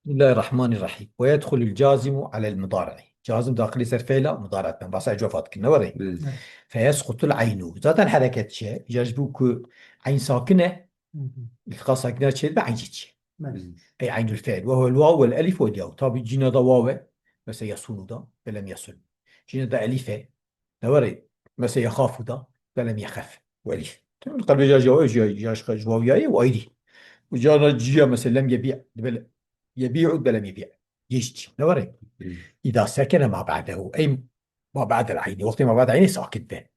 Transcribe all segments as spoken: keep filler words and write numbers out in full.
Bismillahirrahmanirrahîm. Ve yedxulul cazimu alel mudari'i. Cazim daxilî ser feyla mudari ben. Basa ecwa fat kin. Ne were? Belê. Feyesqutul aynu. Zaten hereket çi? Ya ji bo ku eyn sakin e. Hı hı. İltiqa sakine çi? Be eyn çi? Belê. Ey eynul fiil. Ve huvel vav vel elif vel yav. Tabi cîna da wav e. Mesela yasunu da. Ve lem yasun. Cîna da elif e. Ne were? Mesela yexafu da. Ve lem yexef. Welî. Qelbê ca ji ya, ji ya, ji ya, ji ya, ji waw ya ye û ayrî. Û cana ciya mesela lem yebi', dibe le-, yebi'u dibe lem yebi'. Giş. Ne were? Hmm. İda sekene ma ba'dehu. Ey ma ba'del ayni. Wextê ma ba'del ayni sakin be.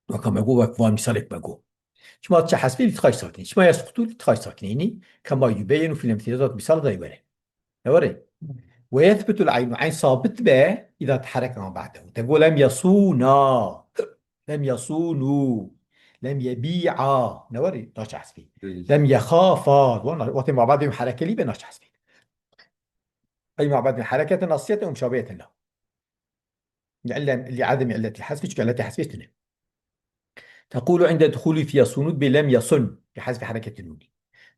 Weka me go, wek van misalek me go. Çima çi hesbî lîtxay sakinî. Çima yesqutu lîtxay sakinî. Yanî kema yubeyyenu fil emsîledat misal da were. Ne were? Ve yethbutul aynu, eyn sabit be, îza tehereke ma ba'dehu. Te got lem yasûna, lem yasûnû, lem yebî'a. Ne were? Naçe hesbî. Belê. Lem yexafa. Wan, wextê ma ba'dê herekelî be naçe hesbî. Ey ma ba'dê herekete nasiyete û muşabehete la. لعدم علة الحذف، çünkü illetê hesfê tune. تقول عند دخولي في يصون بلم يصن، بحذف حركة النون.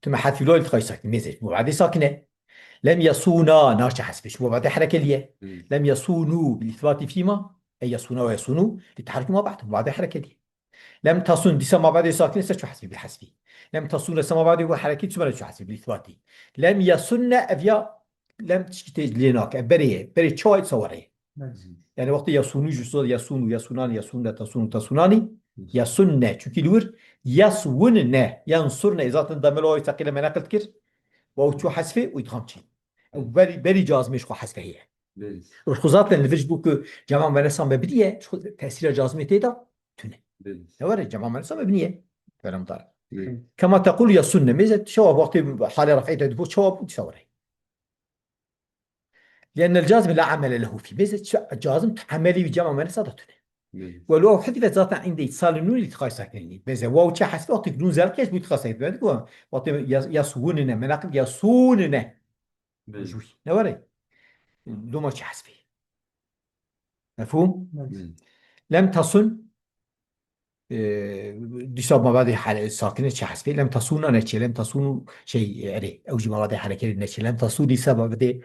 Tüme hezfî lo iltiqay sakin, mêze, mubadê sakine. Lem yasûna, naçe hesfê, mubadê herekeliye. Hmm. Lem yasûnû, bil îthbatî fîma, ey yasûna ve yasûnû, li teharrukî ma ba'd, mubadê herekeliye. Lem tasun, dîsa mabadê sakine ser çû hesfî, bil hesfî. Lem tasûne se mabadê ve herekî, çû bene çû hesfî, bil îthbatî. Lem yasunne, ev ya, lem tişkî tê lê nake, ev berê ye, berê çawa îsa were ye. Belê. Yani wextê yasûnû jî so, yasûnû, yasûnanî, yasûnne, tasûnû, tasûnanî, yasunne. Çünkü li wir yaswunne, yansurne. Zaten damelo wawî seqîle me neqil dikir. Waw çû hesfê û îdxam çî. Ew berî, berî cazmê ji xwe hesfê heye. Belê. Û ji xwe zaten li vir ji bo ku cema menesa me biriye, ji xwe tesîra cazmê tê de tune. Belê. Ne were cema menesa me biniye. Ferem dar. Belê. Kema tequl yasunne. Mêze çawa wextê halê ref'ê de dibû, çawa bû, dîsa were. لأن الجازم لا عمل له فيه. Mêze ça-, cazim tu emelî wî cema menesa da tune. Belê. Ve lo hudifet zaten inde îtsal nûn îltiqay sakinî. Mêze waw çi hesfî, wextê nûn zel kes bu îltiqay sakinî. Wextê yas-, yaswunine, menaqib yasûnine. Belê. Jûy. Ne were? Doma çi hesfî. Mefhûm? Belê. Lem tasun, e, dîsa mabadê hale-, sakine çi hesfî. Lem tasûna neçe, lem tasûnû şey, erê, ew jî mabadê herekeli neçe, lem tasû dîsa mabadê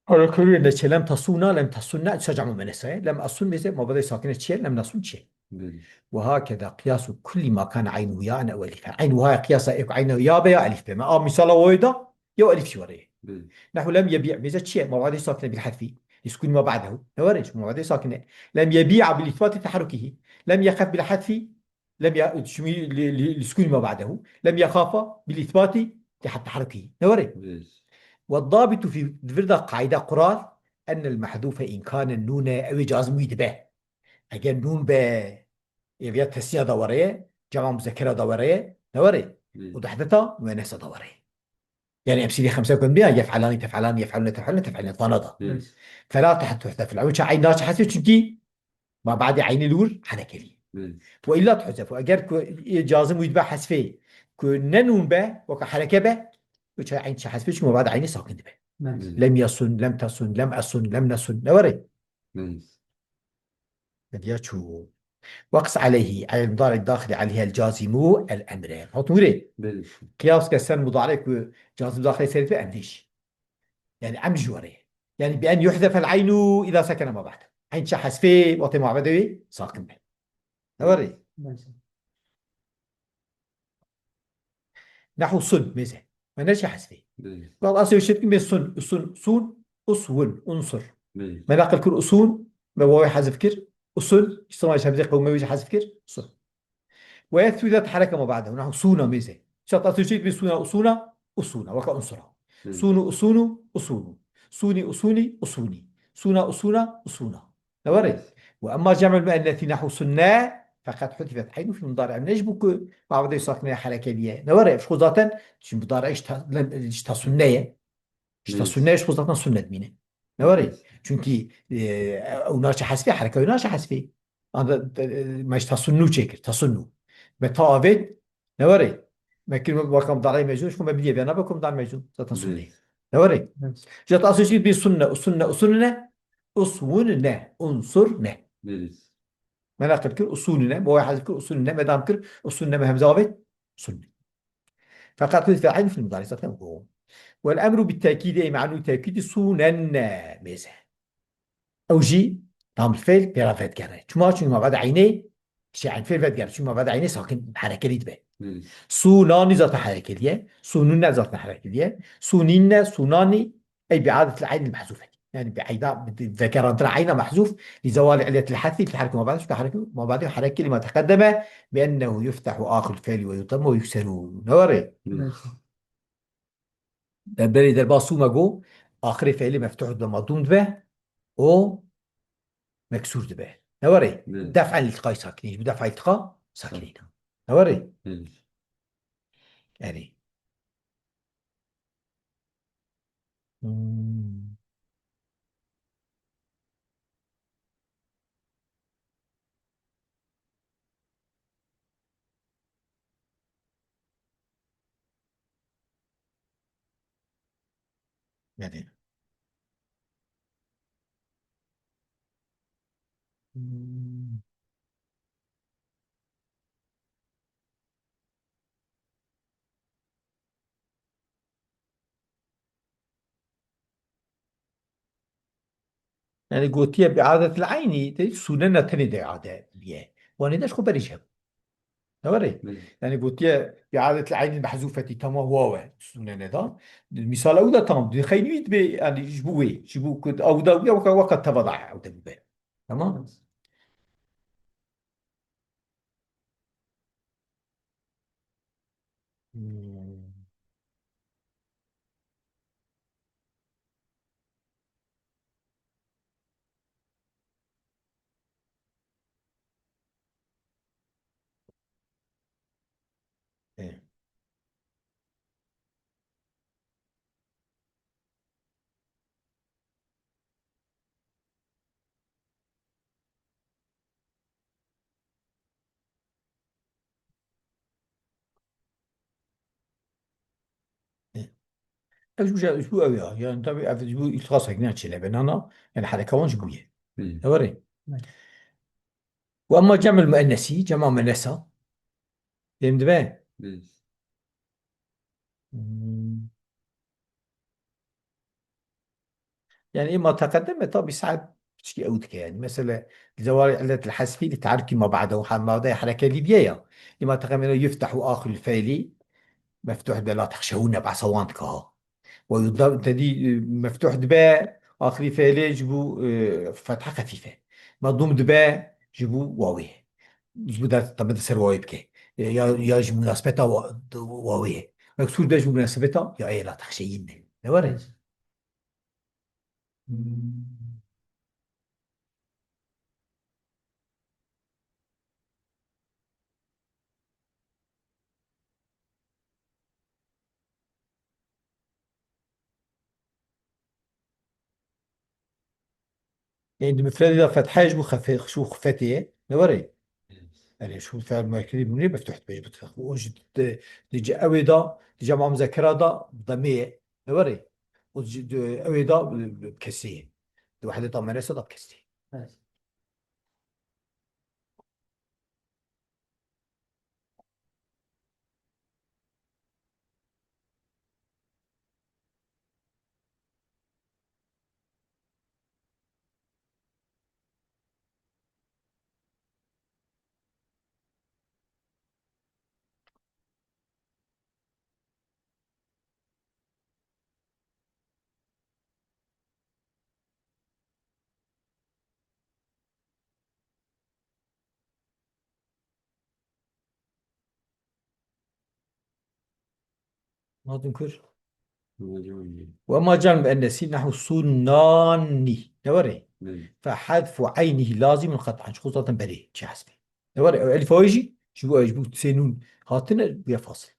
herekeli neçe, lem tasûna, lem tasûnne, dîsa cema menesa ye. Lem asûn mêze, mabadê sakine çi ye, lem nasûn çi ye. Belê. Ve hakeda qiyasu kulli ma kana aynuhu ya'en ew elifen. Eyn wiha qiyasa ê ku eyna ya be ya elîf be. Me a misala wê da, ya elîf jî were. Belê. Nehu lem yebi', mêze çi ye? Mabadê sakine bil hezfî. Li sukûnî ma ba'dehu. Ne were? Ji mabadê sakine. Lem yebi'a bil îthbatî teharrukîhî. Lem yexef bil hezfî. Lem ya-, şimî li, li, li sukûnî ma ba'dehu. Lem yexafa bil îthbatî teha-, teharrukîhî. Ne were? Belê. Ve dabitu fî, di vir de qaîde, qural, ennel mehzûfe in kane nûne, ew ê cazim wî dibe. Eger nûn be, ê viya tesniya da were ye, cema muzekera da were ye, ne were? Belê. Û dehdeta muennesa da were ye. Yani emsîlî xemse kun biya, yef'elanî, tef'elanî, yef'elûne, tef'elûne, tef'elûne, vana da. Belê. Fela tehtû tehtefil. Ew ça eyn naçe hesfê, çünkü ma ba'dê eynî li wir herekelî. Belê. Ve illa tuhzef. Eger ku ê cazim wî dibe hesfê, ku ne nûn be, weka hereke be, ew ça eyn çi hesfê, çünkü ma ba'dê eynî sakin dibe. Belê. Lem yasun, lem tasun, lem asun, lem nasun. Ne were? Belê. Hediya çû. Weqs aleyhî, alel mudari'id daxilî aleyhel cazimu el emre. Hat wire. Belê. Qiyas ke ser mudari ku cazim daxilê serî be emrîş. Yani emr jî were. Yani bi en yuhzefel aynu iza sekene ma ba'de. Eyn çi hesfê, wextê ma ba'de wê sakin be. Ne were? Belê. Nehu sun, mêze. Me neçe hesfê. Belê. Bal asê şirk me sun, sun, sun, uswun, unsur. Belê. Me naqil kir usun, me wawê hezif kir. Usun, işte ma hemze qewme wî hezif kir. Sun. Ve yethû iza teharreke ma ba'dehu. Nehu suna, mêze. Şat asê şirk me suna, usuna, usuna. Weka unsura. Belê. Sunu, usunu, usunu. Suni, usuni, usuni. Suna, usuna, usuna. Ne were? Ve emma cem'ul muennesi nehu sunne, fekat hudifet eynu fî mudari. Ne ji bo ku mabedê sakine herekeliye. Ne were? Ji xwe zaten, şimdi mudari ji ta-, ji tasunne ye. Ji tasunne ye, ji xwe zaten sunne dimîne. Ne were? Çünkü, e, ew naçe hesfê, hereke ew naçe hesfê. Anda, e, me ji tasunnu çêkir, tasunnu. Me ta avêt, ne were? Me kir weka mudarê mecnun, ji xwe me biriye vêna be ku mudarê mecnun. Zaten sunne ye. Ne were? Ji ta asê jî bî sunne, usunne, usunne, uswunne, unsurne. Me naqil kir usunne, bo wê hezif kir usunne, me dam kir usunne, me hemze avêt sunne. Fekat hudifet eynu fî mudari zaten bu. والأمر بالتأكيد، ey me'nû tekîdî, sûnenne mêze. Ew jî tam fêl pê re vedigere. Çima? Çunke mabeda eynê, şey, eyn fêl vedigere. Çunke mabeda eynê sakin herekelî dibe. Hmm. Sûnanî zaten herekelî ye. Sûnunne zaten herekelî ye. Sûnînne, sûnanî, ey bi adetil eynil mehzûfetî. Yani bi eyda, bi vegerantina eyna mehzûf, li zewali illetil hezfi, bi tehriki mabeda, çunke tehriki mabeda herekî lima teqeddeme, bi ennehu yuftehu axirul fêli ve yudemmu ve yukseru. Ne were? Hmm. Berê derba sû me got, axirê feîlê meftuh dibe, madûm dibe, û meksûr dibe. Ne were? Belê. Def'en iltiqay sakinî, ji bo def'a iltiqa sakinî. Ne were? Belê. Erê. Hmm. Yani. Hmm. Yani gotiye bi adetil eynî, de sûnene tenê de ade biye. Wanê de ji xwe berî jî hebû. Ne were? Belê. Yani gotiye bi adetil eynî mehzûfetî, tamam, waw e, sûnene da. Misal ew de tam, di xeynî wî dibe, yani ji bo wê, ji bo ku ew de, ew de weka, weka teva da ew de bibe. Tamam? Hmm. Ê. Ê. Ev ji bo, ji bo ew ya. Yani tabii ev ji bo îltiqa sakinî çêle be nana. Yani hereka wan ji bo ye. Hmm. Ew re. Evet. Ve emma cem'ul muennesi, cema muennesa. Fêm dibe? Hmm. Hmm. Yani, ê ma teqedeme, tabi saet piçkî ew dike, yani. Mesela, li zewarî illetil hesfî li tarikî ma ba'dehu, ha, ma de hereke lî biye ya. Lê ma teqedeme yuftehu axirul fe'lî, meftuh be la texşewûne, behsa wan dike ha. Ve yudda-, tedî, e, meftuh dibe, axirî fe'lê ji bo, e, fetha xefîfe. Madûm dibe ji bo wawê. Ji bo de, tabi de ser wawê bike. E, ya, ya ji munasebeta wa-, wawê. Meksûr be ji bo munasebeta, ya ê la texşeyîne. Ne were? Ên di mifredê de fethayê ji bo xefe-, ji bo xifetê ye, ne were? Erê, ji bo fiil muekkidê bûnê meftuh dibe, ji bo xefe-, û ji di, di ce-, ewê de, di cema muzekera de, demê ye, ne were? Û ji di, ewê de, bi kesrê ye. Di wehdeta menesa de bi kesrê ye. Evet. Hatin kur. Ve ma can bi ennesi nehu sunani. Ne were? Fe hadfu eynihi lazimun qat'an. Çiqo zaten berê çi hesbê. Ne were? Ew elifa wê jî, ji bo, ji bo sê nûn hatine, bûye fasil.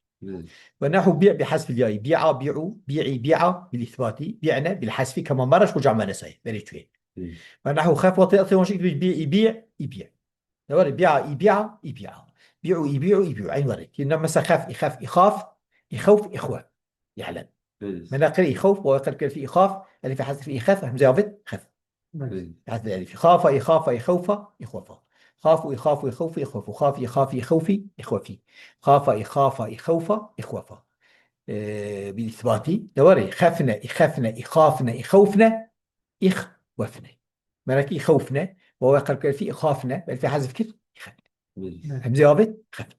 Ve nehu bi', bi hasfil ya'i. Bi'a, bi'u, bi'i, bi'a, bil isbati. Bi'ne, bil hasfi, kema maraş, hoca menesayê. Berê çûye. Ve nehu xef, ve te, te, bi', i bi', i bi'. Ne were? Bi'a, i bi'a, i bi'a. Bi'u, i bi'u, i bi'u. Eyn were. Ki ne mesela xef, i xef, i xaf, i xewf, i xwe. Ya'lem. Me neqirê i xewf, wawê qelb kir fî i xaf, elifê hezf fî i xef, hemze avêt, xef. Hezf elifî. Xafa, i xafa, i xewfa, i xwefa. Xafu, i xafu, i xewfi, i xwefu. Xafi, i xafi, i xewfi, i xwefi. Xafa, i xafa, i xewfa, i xwefa. e, bil îsbatî. Dewarê, xefne, îxefne, îxafne, îxewfne, îxwefne. Merak îxewfne, wawe qelb kir, fî îxafne, belfî hezf kir, îxefne. Hemze avêt, xefne.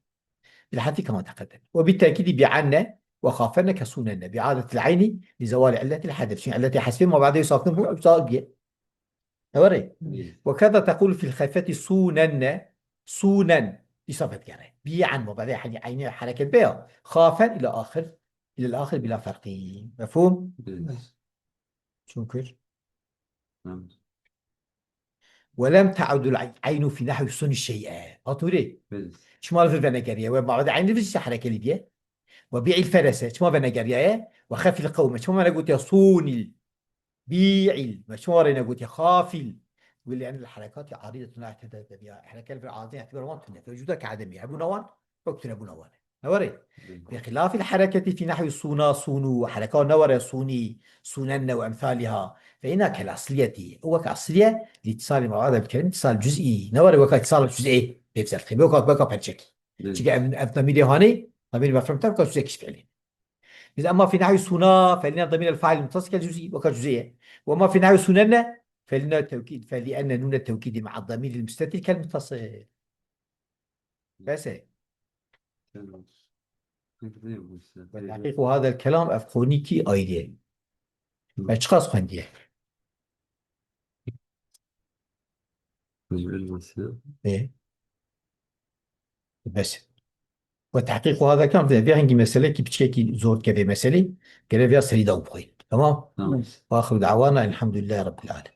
Bil hezfi kema teqeddem. Ve bit tekîdî bi'anne ve xafenne ke sûnenne. Bi'adetil eyni li zewali illetil hedef. Çünkü illetê hezfê ma ba'de sakin bû, ew sağ diye. Dewarê. Ve keza tekulu fil xefeti sûnenne, sûnen. Îsa vedgere. Bi'an ma ba'de hali eyni hereket be ya. Xafen ila ahir. Ila ahir bila ferqî. Mefhûm? Çunkir. Ve lem ta'udul eynu fi nahwi suni şey'e. Hatûrê. Çima li vir venegeriye? We mabede eyni vir işte herekeli diye. Ve bi'il ferese. Çima venegeriye? Ve xefil qewme. Çima venegotiye sunil? Bi'il. Ve çima reyne gotiye xafil? Wili en el herekati aridetun la ihtede debiya. Herekel vir azin ihtibar wan tune. Fe vücuda ke ademi. Hebûna wan. Wek tune bûna wan. Dewarê. Bi xilafil hereketi fi nahwi sûna, sûnû, hereka ne were sûnî, sûnenne ve emsaliha. Fe inna kel asliyeti. O wek asliye, li îtisalî mabada bi kelim îtisal cüz'î. Ne were weka îtisal cüz'î. Pê bizer xîbe weka, weka perçekî. Çünkü ev, ev damîrê hanê, damîrê mefhum te weka cüz'e kişt fiilî. Biz emma fi nahwi sûna, fe lina damîr el fail muttasil kel cüz'î, weka cüz'î ye. Ve emma fi nahwi sûnenne, fe lina tewkîd, fe li enne nûne tewkîdî ma'a damîr el mustetir kel muttasil. Bes e. Ve tahqiqu hadel kelam ev qonîkî ayrı. Me çiqas xwendiye? Ê. Bes. Ve tahqiqu hadel kelam, vê hingî meselekî piçkekî zor dike vê meselê. Gere vêya serî daw bixwîn. Tamam? Tamam. Ve axiru da'wana elhamdülillahi rabbil alemin.